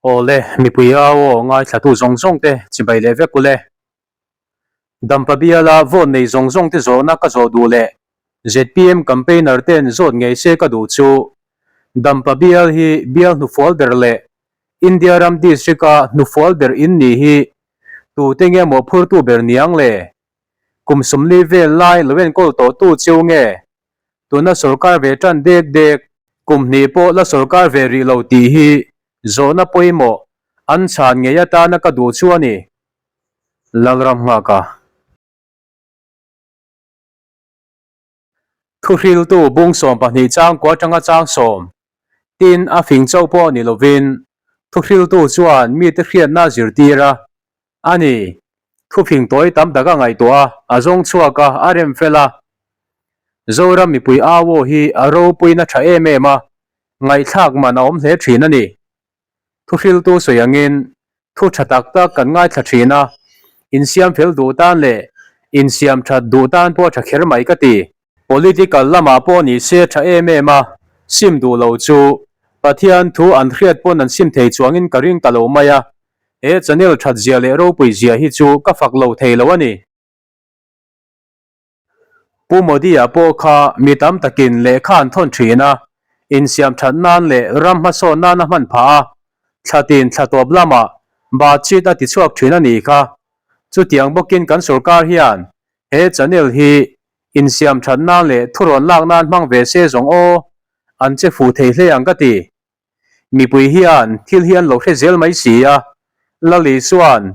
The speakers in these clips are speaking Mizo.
Awle, mipui au aw ngaithlatu zawng zawng te chibai leh vek ule. Dampa biala vote nei zawng zawng te zawhna ka zawh duh leh zpm campaigner ten zawt ngei se ka duh chu Dampa bial hi bial hnufual ber leh India ram district a hnufual ber in ni hi tute nge mawhphurtu ber niang le? Kum 40 vel lai lo enkawl tawhtu cheu nge Tuna sorkar ve tan dek dek, kum hnih pawh la sorkar ve rih lo tih hi zawhna pawimawh an chhan ngei atana ka duh chu a ni. Lalram nghaka. Thuhriltu bung 12 chang kua atanga chang sawm tin a fing chauh pawh ni lovin thuhriltu chuan mite hriatna a zirtir a, A ni, thufing tawi tam tak a ngaihtuah a, a zawng chhuak a, a rem fel a. Zoram mipui au aw hi a ropuina tha em em a, ngaihthlak man a awm hle thin a ni. Thuhriltu sawi angin thu tha tak tak kan ngaithla thin a, insiam fel duh tan leh insiam that duh tan pawh a tha kher mai ka ti. Political lamah pawh ni se tha em em a, sim duh lo chu Pathian thu an hriat pawn an sim thei chuangin ka ring ta lo mai a, he channel that zia leh ropui zia hi chu ka fak lo thei lo a ni. Pu Modi-a pawh kha mi tam takin lehkha an thawn thin a, insiam that nan leh ram hmasawn nan a hman phah a, thlatin thlatawp lamah baatchit a tichhuak thin a nih kha. Chutiang bawkin kan sorkar hian he channel hi Insiam that nan leh thurawn lak nan hmang ve se zawng aw, an che fuh thei hle ang ka ti. Mipui hian thil hi an lo hre zel mai si a, Lali chuan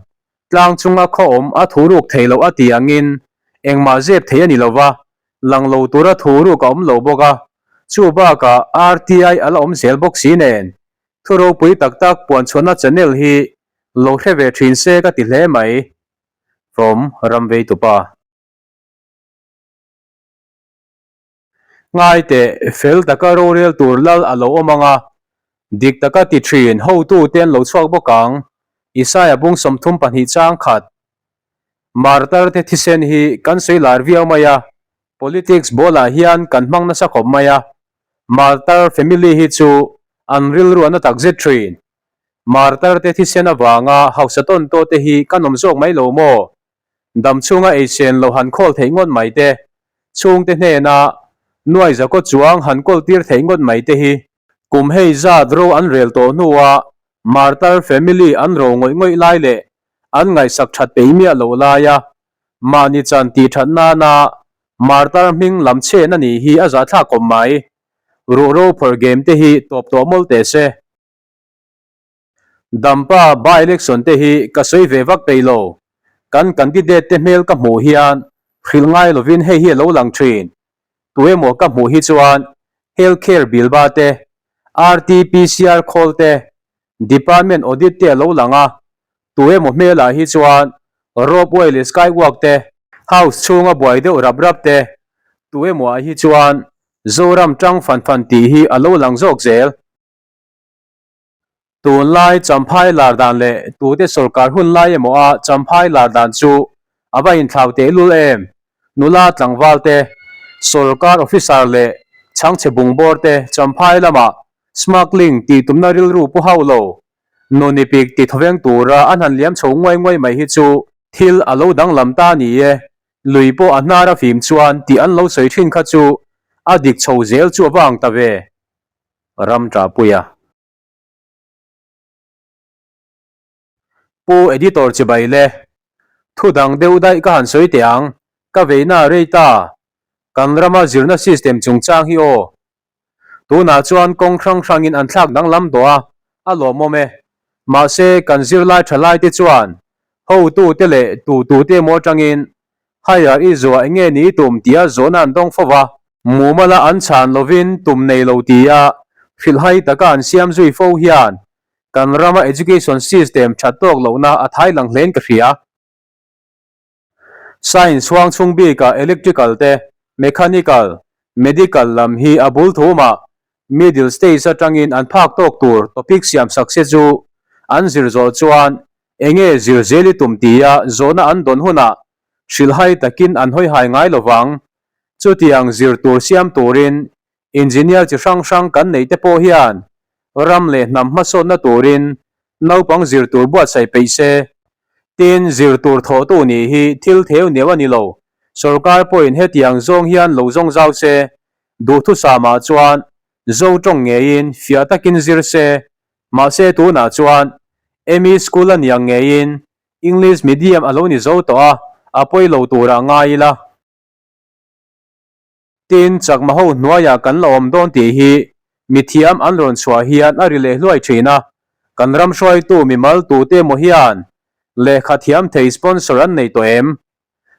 tlang chunga khaw awm a thu ruk thei loh a ti angin engmah zep thei a ni lo va, lang lo tura thu ruk a awm lo bawk a, chu bakah RTI a la awm zel bawk si nen, thu ropui tak tak puanchhuahna channel hi lo hre ve thin se ka ti hle mai. From Ramveitupa. Ngai teh, fel taka rorel tur lal a lo awm ang a, dik taka ti thin hotu te an lo chhuak bawk ang, Isaia bung 32 chang khat. Martar te thisen hi kan sawi lar viau mai a, politics ball ah hian kan hmang nasa khawp mai a, Martar family hi chu an rilru a na takzet thin. Martar te thisen avanga hausa tawn tawh te hi kan awm zawk mai lo maw? Dam chhunga ei sen lo han khawl theih ngawt mai te, chhungte hnena nuai zakaw chuang han kawl tir theih ngawt mai te hi kum hei zat ro an rel tawh hnua Martar family an ro ngawih ngawih lai leh an ngaihsak that peih miah loh laia mahni chan tih that nana Martar hming lam chhen a nih hi a zahthlak awm mai. Ruhro phawrh game te hi tawp tawh mawlh teh se. Dampa by election te hi ka sawi ve vak peih lo. Kan candidate te hmel ka hmuh hian hrilh ngai lovin hei hi a lo lang thin. Tuemaw ka hmuh hi chuan Health Care Bill ba te, RTPCR khawl te, Department Audit te a lo lang a, tuemaw hmelah hi chuan Ropeway leh Skywalk te, House chhunga buai deuh rap rap te, tuemaw ah hi chuan Zoram tang fan fan tih hi a lo lang zawk zel. Tunlai Champhai lar dan leh tute sorkar hun lai emaw a Champhai lar dan chu a va inthlau tehlul em? Nula tlangval te, sorkar officer leh chhangchhe bungbawr te Champhai lamah smuggling tih tumna rilru pu hauh lo, nuni pik ti thawveng tura an han liam chho nguai nguai mai hi chu thil a lo danglam ta ni e, lui pawh a hnar a fim chuan tih an lo sawi thin kha chu a dik chho zel chu a va ang ta ve. Ram Ṭahpuia. Pu Editor chibai le. Thu dang deuh daih ka han sawi teh ang, ka veina rei ta. Kan rama zirna system chungchang hi aw. Tunah chuan kawng hrang hrangin an thlak danglam tawh a, a lawmawm e. Mahse, kan zirlai tha laite chuan hotute leh tutute emaw atangin Higher i zuah enge ni tum tia zawhna an dawng fo va, mumala an chhan lovin tum nei lo tia hrilhhai taka an siam zui fo hian kan rama education system that tawk lohna a thai lang hlein ka hria. Science huang chhung bikah electrical te, mechanical, medical lam hi a bul thumah middle stage atangin an phak tawk tur topic siam sak se chu an zir zawh chuan Enge zir zel i tum tia zawhna an dawn hunah hrilhhai takin an hawihai ngai lovang. Chutiang zir tur siam turin engineer chi hrang hrang kan neih te pawh hian ram leh hnam hmasawnna turin Naupang zir tur buatsaih peih se. Tin, zir tur thawhtu nih hi thil theu neu a ni lo. Sorkar pawhin hetiang zawng hian lo zawng zau se. Duhthusamah chuan Zo tawng ngeiin fiah takin zir se. Mahse tunah chuan ME School a niang ngeiin English medium a lo ni zo tawh a, a pawi lo turah ngai ila. Tin, chakma ho hnuaiah kan la awm dawn tih hi mithiam an rawn chhuah hian a ri leh hluai thin a, kan ram hruaitu mimal tute emaw hian lehkha thiam thei sponsor an nei tawh em?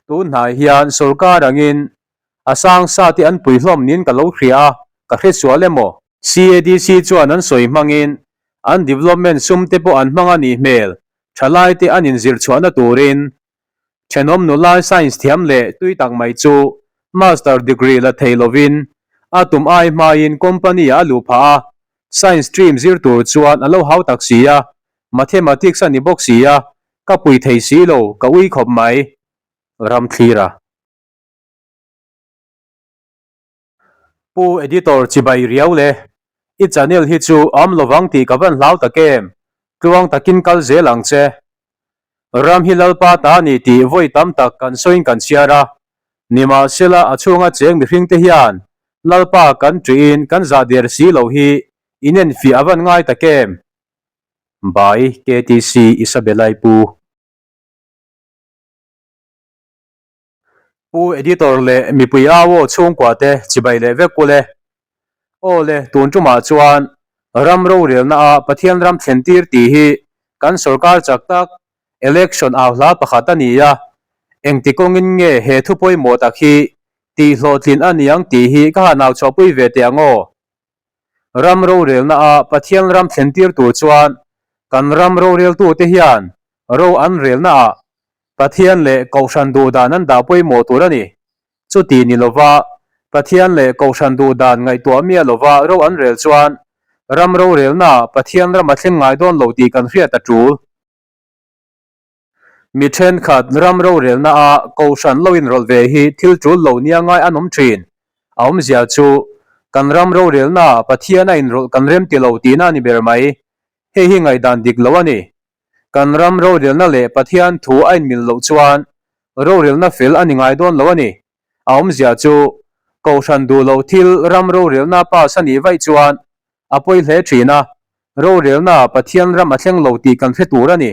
Tun hnai hian sorkar angin a sang sa te an pui hlawm niin ka lo hria a, ka hre sual emaw? CADC chuan an sawi hmangin an development sum te pawh an hmang a nih hmel, thalai te an inzir chhuahna turin Thenawm nula science thiam leh tui tak mai chu master degree la thei lovin a tum ai hmain company ah a luh phah a, science stream zir tur chuan a lo hau tak si a, mathematics a ni bawk si a, ka pui thei si lo, ka ui khawp mai. Ramthlira. Pu Editor chibai riau le, i channel hi chu awm lovang tih ka van hlau tak em, tluang takin kal zel ang che. Ram hi Lalpa ta a ni tih vawi tam tak kan sawiin kan chhiar a, nimahsela a chhunga cheng mihring te hian Lalpa kan ṭihin kan zah der si lo hi inenfiah a van ngai tak em. By KTC Isabellai Pu. Pu Editor leh mipui au aw chhungkua te chibai leh vek kul e. Aw le, tun tumah chuan ram rorelna a Pathian ram thlen tir tih hi kan sorkar chak tak election au hla pakhat a ni a, engti kawngin nge he thu pawimawh tak hi tih hlawhtlin a niang tih hi ka han au chhuahpui ve teh ang aw. Ram rorelna a Pathian ram thlen tir tur chuan kan ram roreltute hian ro an relna ah Pathian leh Kohhran duhdan an dah pawimawh tur a ni. Chuti ni lova, Pathian leh Kohhran duhdan ngaihtuah miah lova ro an rel chuan ram rorelnaah Pathian ram a thleng ngai dawn lo tih kan hriat a tul. Mi thenkhat ram rorelnaah Kohhran lo inrawlh ve hi thil tul lo nia ngai an awm thin. A awmzia chu, kan ram rorelnaah Pathian a inrawlh kan rem ti lo tihna a ni ber mai. Hei hi ngaihdan dik lo a ni. Kan ram rorelna leh Pathian thu a inmil loh chuan rorelna fel a ni ngai dawn lo a ni. A awmzia chu Kohhran duh loh thil ram rorelna pass a nih vaih chuan a pawi hle thin a, rorelna Pathian ram a thleng lo tih kan hre tur a ni.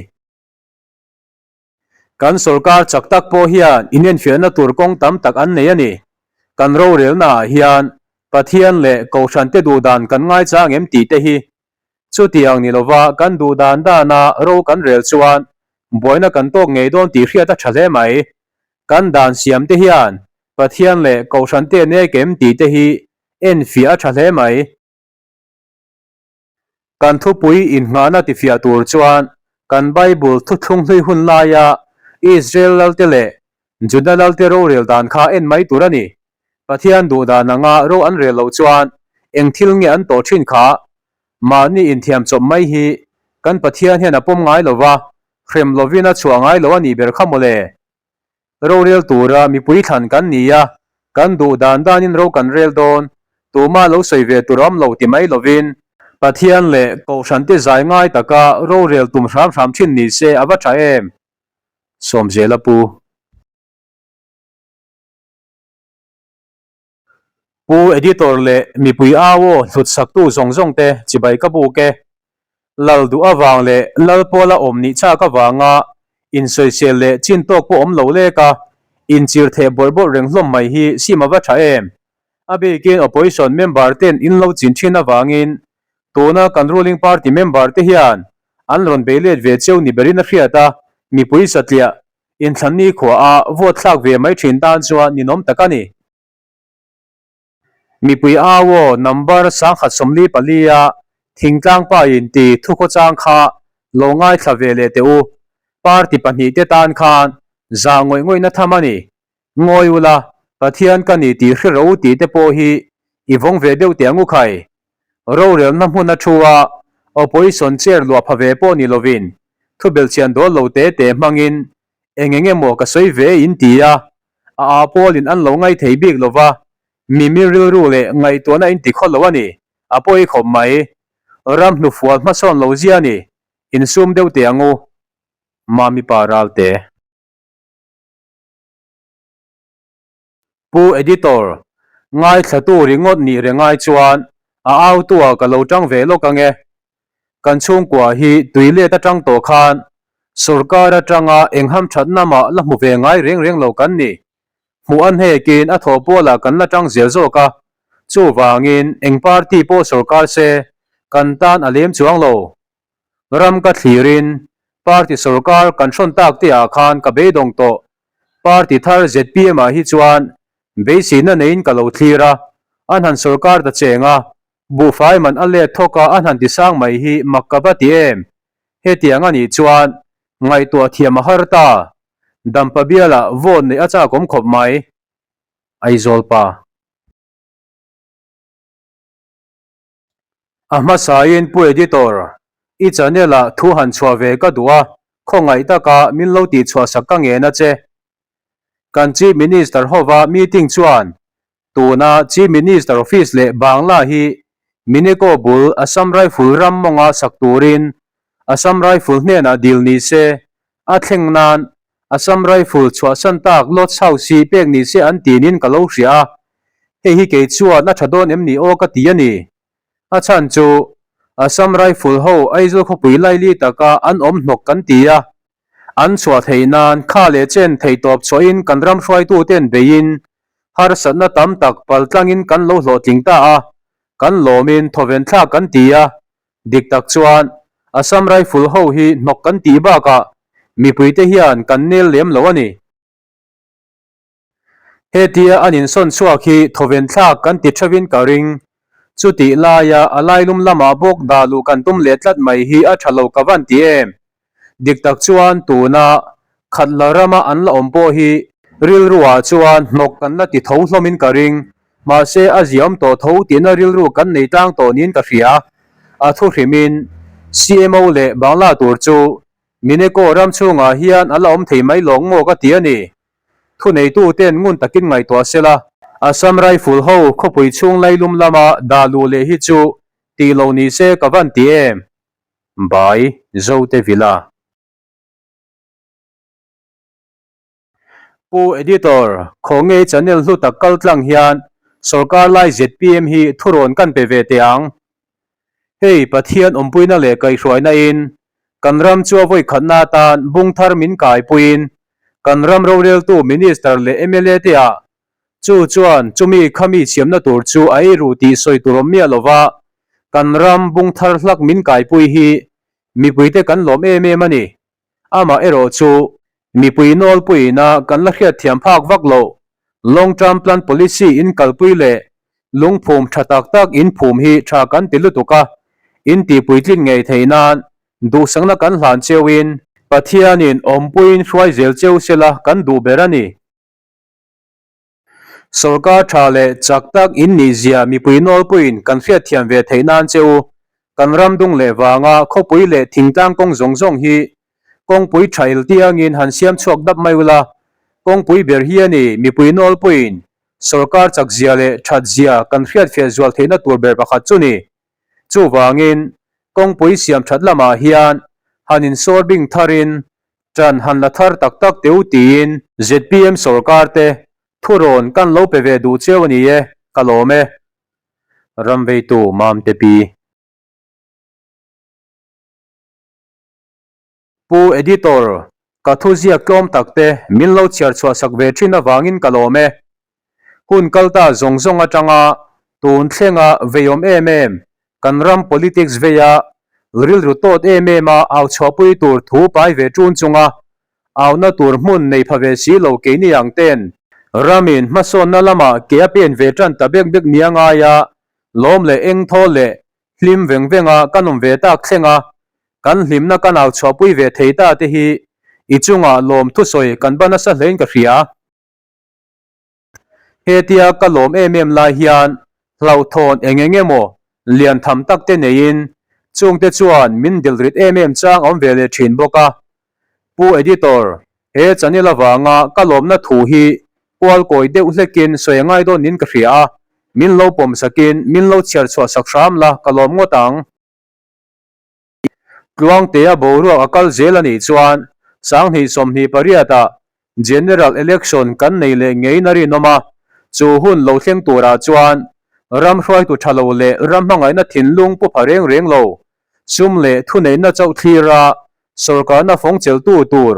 Kan sorkar chak tak pawh hian inenfiahna tur kawng tam tak an nei a ni. Kan rorelnaah hian Pathian leh Kohhran te duhdan kan ngaichang em tih te hi Chutiang ni lova kan duh dan dana ro kan rel chuan buaina kan tawk ngei dawn tih hriat a tha hle mai. Kan dan siam te hian Pathian leh Kohhran te nek em tih te hi enfiah a tha hle mai. Kan thupui innghahna tifiah tur chuan kan Bible thuthlung hlui hun laia Israel lalte leh Juda lalte rorel dan kha en mai tur a ni. Pathian duh dan anga ro an rel loh chuan eng thil nge an tawh thin kha? Mahni inthiam chawp mai hi kan Pathian hian a pawm ngai lo va, hrem lovin a chhuah ngai lo a nih ber kha mawle. Rorel tura mipui thlan kan ni a, kan duh dan danin ro kan rel dawn, tumah lo sawi ve tur awm lo ti mai lovin Pathian leh Kohhrante zai ngai taka rorel tum hram hram thin ni se a va tha em? Sawmzela Pu. Pu Editor leh mipui au aw hlut saktu zawng zawng te chibai ka buk e. Lal duh avang leh lal pawla awm nih chak avanga insawisel leh chin tawk pawh awm lo lek a, inchir theh bawrh bawrh reng hlawm mai hi sim a va tha em. A bikin opposition member ten in lo chin thin avangin tuna kan ruling party member te hian an rawn bei let ve cheu ni berin a hriat a, mipui satliah Inthlan ni khua a vote thlak ve mai thin tan chuan ninawm tak a ni. Mipui au aw number 1044 a thingtlang pa in ti thukhawchang kha lo ngaithla ve leh teh u. Party pahnihte tan khan zah ngawih ngawihna tham a ni. Ngawi ula, Pathian ka ni tih hre ro tih te pawh hi i vawng ve deuh teh ang u khai. Rorelna hmun a thu a, opposition chair luah pha ve pawh ni lovin thubelhchian dawl lo te te hmangin eng eng emaw ka sawi ve in ti a, a aa pawlin an lo ngai thei bik lo va, mimi rilru leh ngaihtuahna in ti khaw lo a ni, a pawi khawp mai. Ram hnufual hmasawn lo zia a ni. Insum deuh teh ang u, Mami pa Ralte. Pu Editor, ngaithlatu ringawt nih reng ai chuan a autu-ah ka lo tang ve lawk ang e. Kan chhungkua hi tui let atang tawh khan sorkar atanga eng hamthatna mah la hmu ve ngai reng reng lo kan ni. Hmuh a hnekin a thawh pualah kan la tang zel zawk a, chuvangin eng party pawh sorkar se kan tan a lem chuang lo. Ram ka thlirin party sorkar kan hrawn tak te ah khan ka beidawng tawh. Party thar zpm ah hi chuan beiseina neiin ka lo thlir a, an han sorkar ta cheng a, buhfai man a let thawk a an han ti sang mai hi mak ka va ti em. Hetiang a nih chuan ngaihtuah thiam a har ta. Dampa bialah vote neih a chakawm khawp mai. Aizawl pa. A hmasain Pu Editor, i channel ah thu han chhuah ve ka duh a, khawngaih taka min lo tihchhuah sak ka ngen a che. Kan Chief Minister hova meeting chuan tuna Chief Minister office leh Bangla hi Mineko bul Assam Rifle ram mawnga sak turin Assam Rifle hnenah dil ni se, a thleng nan Assam Rifle chhuahsan tak Lodge House hi pek ni se an tinin ka lo hria a, hei hi kei chuan a tha dawn em ni aw ka ti a ni. A chhan chu Assam Rifle ho Aizawl khawpui laili taka an awm hnawk kan ti a, an chhuah theih nan kha leh chen theihtawp chhuahin kan ram hruaituten beiin harsatna tam tak paltlangin kan lo hlawhtling ta a, kan lawmin thawven thlak kan ti a, Dik tak chuan Assam Rifle ho hi hnawk kan tih bakah mipuite hian kan nel lem lo a ni. Hetia an insawn chhuak hi thawven thlak kan ti theuhin ka ring. Chutih laia a lailum lamah bawk dah luh kan tum leh tlat mai hi a tha lo ka van ti em? Dik tak chuan tuna khat la rama an la awm pawh hi rilruah chuan hnawk kan la ti tho hlawmin ka ring. Mahse a ziaawm tawh tho tihna rilru kan nei tlang tawh niin ka hria. A thu hrimin CMO leh Bangla tur chu Mineko ram chhungah hian a la awm thei mai lawng maw ka ti a ni. Thuneituten ngun takin ngaihtuah sela. Assam Rifle ho khawpui chhung lailum lama dah luh leh hi chu tih lo ni se ka van ti em? By Zote Villa. Pu Editor, khawnge channel hlu tak kal tlang hian sorkar lai zpm hi thurawn kan pe ve teh ang. Hei Pathian awmpuina leh kaihhruaina in kan ram chu a vawikhatna atan bung thar min kaipuiin kan ram roreltu Minister leh mla te ah Chu chuan chumi khami siamna tur chu a ei ruh tih sawi tur awm miah lova, kan ram bung thar hlak min kaipui hi mipuite kan lawm em em a ni. Amah erawh chu mipui nawlpuiina kan la hriatthiam phak vak loh Long Term Plan Policy in kalpui leh lungphum tha tak tak in phum hi tha kan ti lutuk a, in tihpuitlin ngei theih nan duhsakna kan hlan cheuin Pathianin awmpuiin hruai zel cheu sela kan duh ber a ni. Sorkar tha leh chak tak in nih zia mipui nawlpuiin kan hriatthiam ve theih nan che u. Kan ram dung leh vanga khawpui leh thingtlang kawng zawng zawng hi kawngpui tha il tiangin han siam chhuak dap mai ula, kawngpui ber hi a ni mipui nawlpuiin sorkar chak zia leh that zia kan hriatfiah zual theihna tur ber pakhat chu ni. Chuvangin kawngpui siam that lamah hian han insawr bing tharin Ṭan han la thar tak tak teu tiin zpm sorkar te thurawn kan lo pe ve duh cheu a ni e, ka lawm e. Ramveitu Mamte Pi. Pu Editor, ka thu ziak tlawm tak te min lo chhiar chhuah sak ve ṭhin avangin ka lawm e. Hun kal ta zawng zawng atanga tun thlenga veiawm em em kan ram politics veia rilru tawt em em a au chhuahpui tur thu pai ve ṭun chunga auna tur hmun nei pha ve si lo keini ang ten ramin hmasawnna lamah ke a pen ve ṭan ta bek bek nia ngaia lawm leh engthaw leh hlim veng venga kan awm ve tak thlenga kan hlimna kan au chhuahpui ve thei ta te hi i chungah lawm thusawi kan ba nasa hlein ka hria. Hetia ka lawm em em lai hian hlauhthawn eng eng emaw lian tham tak te neiin chungte chuan min dilrit em em chang a awm ve leh thin bawk a. Pu Editor, he channel avanga ka lawmna thu hi kual kawi deuh hlekin sawi a ngai dawn niin ka hria a, min lo pawm sakin min lo chhiar chhuah sak hram la ka lawm ngawt ang. Tluangtea boruak a kal zel a nih chuan 2028 ah General Election kan nei leh ngeiin a rinawm a, chu hun lo thleng turah chuan ram hruaitu tha lo leh ram hmangaihna thinlung pu pha reng reng lo, sum leh thuneihna chauh thlira sawrkarna fawng cheltu tur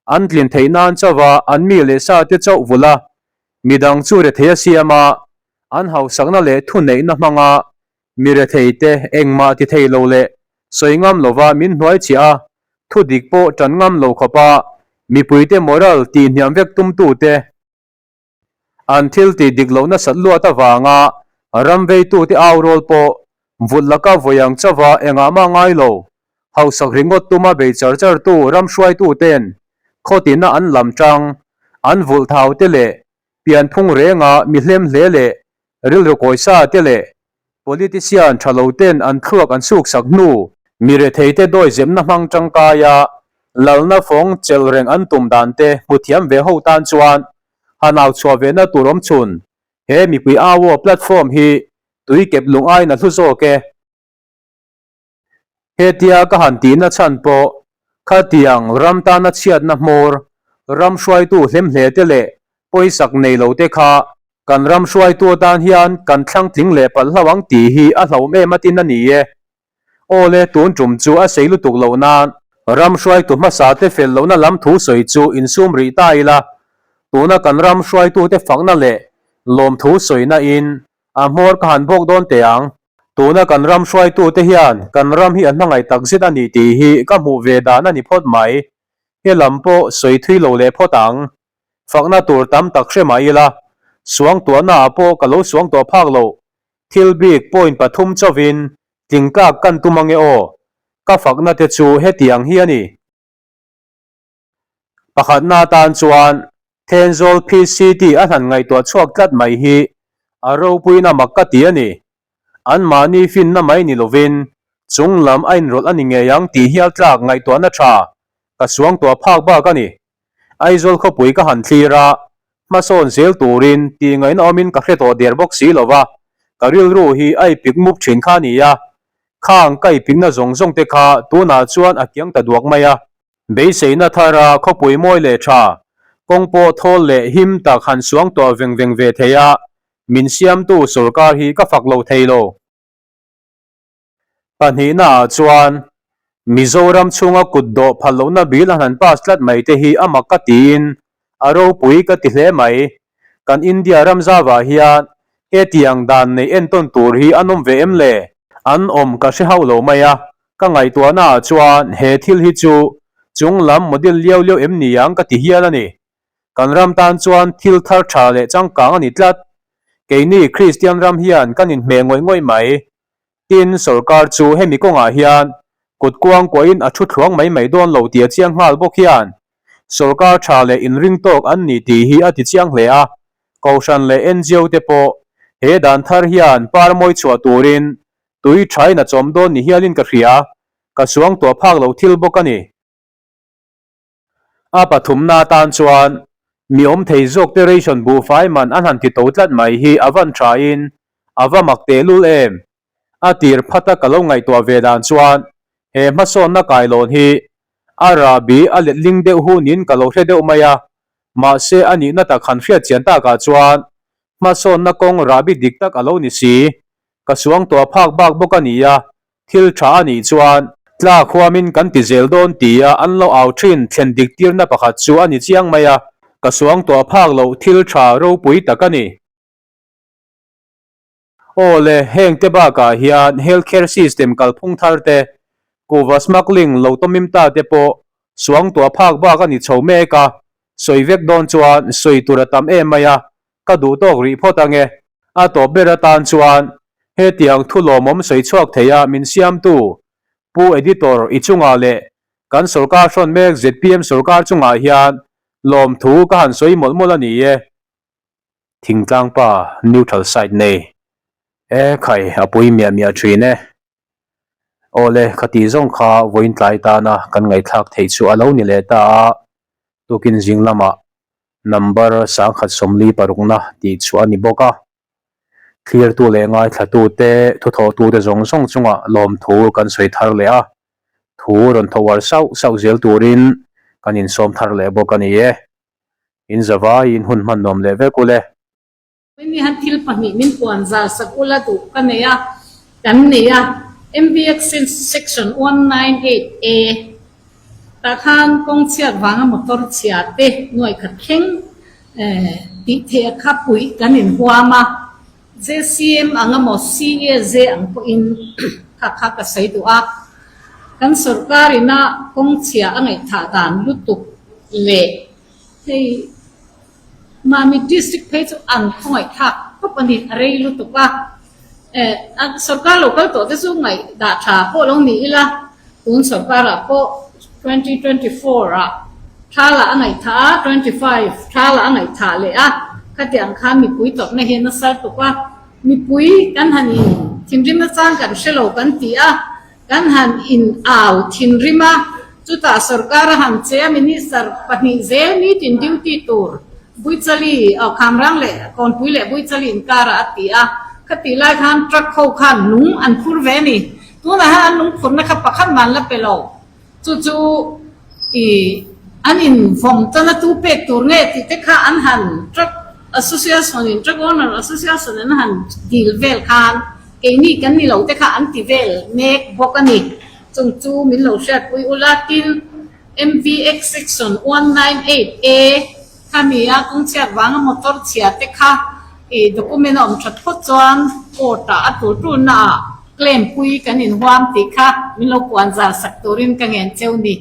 an tlin theih nan chauha an mi leh sa te chauh vul a, midang chu rethei a siam a, an hausakna leh thuneihna hmanga Mi rethei te engmah ti thei lo leh sawi ngam lova min hnuai chiah a, thu dik pawh tan ngam lo khawpa mipuite moral tih hniam vek tumtu te, an thil tih dik loh nasat luat avanga ram veitute au rawl pawh vulh laka vawi ang chauha engah mah ngai lo, hausak ringawt tuma bei char char tu ram hruaitu ten khawtina an lam tang, an vulh thau te leh pianphung renga mi hlem hle leh Rilru kawisa te leh politician tha lo ten an thluak an chhuk sak hnu, mi rethei te dawi zemna hmang tangkaia lalna fawng chelh reng an tum dan te hmu thiam ve ho tan chuan han au chhuah ve na tur awm chhun he mipui au aw platform hi tui kep lung aiin a hlu zawk e. Hetia ka han tihna chhan pawh khatiang ram tana chhiatna hmawr, ram hruaitu hlemhle te leh pawisak nei lo te kha kan ram hruaitu atan hian kan thlang tling leh palh hlo ang tih hi a hlauhawm em atin a ni e. Awle tun tum chu a sei lutuk loh nan ram hruaitu hmasa te fel lohna lam thu sawi chu insum rih ta ila, tuna kan ram hruaitute fakna leh lawmthu sawina in A hmawr ka han bawk dawn teh ang. Tuna kan ram hruaitute hian kan ram hi a hmangaih tak zet a ni tih hi ka hmuh ve dan a ni phawt mai. He lam pawh sawi thui lo leh phawt ang. Fakna tur tam tak hre mah ila, suangtuahna ah pawh ka lo suangtuah phak loh. Thil bik point pathum chauhin tling tlak kan tum ange aw. Ka fakna te chu hetiang hi a ni. Pakhatna atan chuan Thenzawl PCT a hlan ngaihtuah chhuak tlat mai hi a ropuiin a mak ka ti a ni. Anmahni finna mai ni lovin chung lam a inrawlh a ni ngei ang tih hial tlak ngaihtuahna tha ka suangtuah phak bak a ni. Aizawl khawpui ka han thlir a, hmasawn zel turin tih ngaihna awmin ka hre tawh der bawk si lova, ka rilru hi a ipik mup thin kha a ni a. Khang ka ipikna zawng zawng te kha tunah chuan a kiang ta duak mai a. Beiseina thara khawpui mawi leh tha, kawng pawh thawl leh him tak han suang tawh veng veng ve thei a, min siamtu sorkar hi ka fak lo thei lo. Pahnihna ah chuan Mizoram chhunga kut dawh phal lohna bill an han pass tlat mai te hi a mak ka tiin a ropui ka ti hle mai. Kan India ram zavah hian hetiang dan nei entawn tur hi an awm ve em le? An awm ka hre hauh lo mai a, Ka ngaihtuahna ah chuan he thil hi chu chung lam model liau liau em ni ang ka ti hial a ni. Kan ram tan chuan thil thar tha leh changkang a ni tlat. Keini Kristian ram hian kan inhmeh ngawih ngawih mai. Tin, sorkar chu hemi kawngah hian kut kuang kuahin a thu thluang mai mai dawn lo tih a chiang nghal bawk hian sorkar tha leh inring tawk an ni tih hi a ti chiang hle a. Kohhran leh NGO te pawh he dan thar hian par mawi chhuah turin Tui thain a chawm dawn ni hialin ka hria, ka suang tuah phak lo thil bawk a ni. A pathumna atan chuan mi awm thei zawk te ration buhfai man an han ti to tlat mai hi a van thain a va mak tehlul em. A tir phata ka lo ngaihtuah ve dan chuan he hmasawnna kailawn hi a rahbi a letling deuh hunin ka lo hre deuh mai a, mahse a nihna tak han hriat chian takah chuan hmasawnna kawng rahbi dik tak a lo ni si. Ka suangtuah phak bak bawk a ni a, thil tha a nih chuan tlak huamin kan ti zel dawn tia an lo au thin thlen dik tirna pakhat chu a ni chiang mai a, ka suangtuah phak loh thil tha ropui tak a ni. Aw le, heng te bakah hian health care system kalphung thar te, kuhva smuggling lo tawmim ta te pawh suangtuah phak bak a ni chho mek a, sawi vek dawn chuan sawi tur a tam em mai a, Ka duh tawk rih phawt ange. A tawp ber atan chuan hetiang thu lawmawm sawi chhuak thei a min siamtu Pu Editor i chungah leh kan sorkar hrawn mek zpm sorkar chungah hian lawmthu ka han sawi mawlh mawlh a ni e. Thingtlang pa neutral side nei e khai a pui miah miah thin e. Awle khati zawng kha vawiin tlai tana kan ngaihthlak theih chu a lo ni leh ta a, tukin zing lamah Number 1046 na tih chu a ni bawk a. Thlirtu leh ngaithlatute, thuthawhtute zawng zawng chungah lawmthu kan sawi thar leh a. Thu rawn tho uar sauh sauh zel turin kan insawm thar leh bawk a ni e. In zavaiin hun hman nuam leh vek ule. Ni han thil pahnih min puan zal sak ula duh ka nei a, kan nei a, MVX section 198A tah khan kawng chhiat vanga motor chhia te nuai khat thleng tih theih a kha puih kan inhuam a, JCM ang emaw CAJ ang pawhin kha kha ka sawi duh a, kan sorkar ina kawng chhia a ngaihthah dan lutuk leh hei Mami district phei chu an khawngaihthlak tawp a ni, a rei lutuk a, sorkar lo kal tawh te chu ngaih dah tha pawh lo ni ila, tun sorkarah pawh 2024 ah thla lah a ngaihthah a, 25 thla lah a ngaihthah leh a, khatiang khan mipui tawrhna hi a nasa tuk a, mipui kan han in thinrim nachang kan hre lo kan ti a, Kan han in au thinrim a, chutah sorkar a han che a, minister pahnih zel meeting duty tur Buichali, aw Khamrang leh Kawnpui leh Buichali inkarah a ti a, khatih lai khan truck ho khan lung an phur ve a ni. Tunah hian an lung phurna kha pakhat mah an la pe lo. Chu chu i an in vawm tana tu pek tur nge tih te kha an han truck association in truck owner association in an han dil vel khan keini kan ni lo te kha an ti vel mek bawk a ni. Chung chu min lo hriatpui ula tin MVX section 198A Khami a kawngchhiat vanga motor chhia te kha i document a awm that phawt chuan court ah a tur turna ah claim pui kan inhuam tih kha min lo puan zar sak turin ka ngen cheu ni.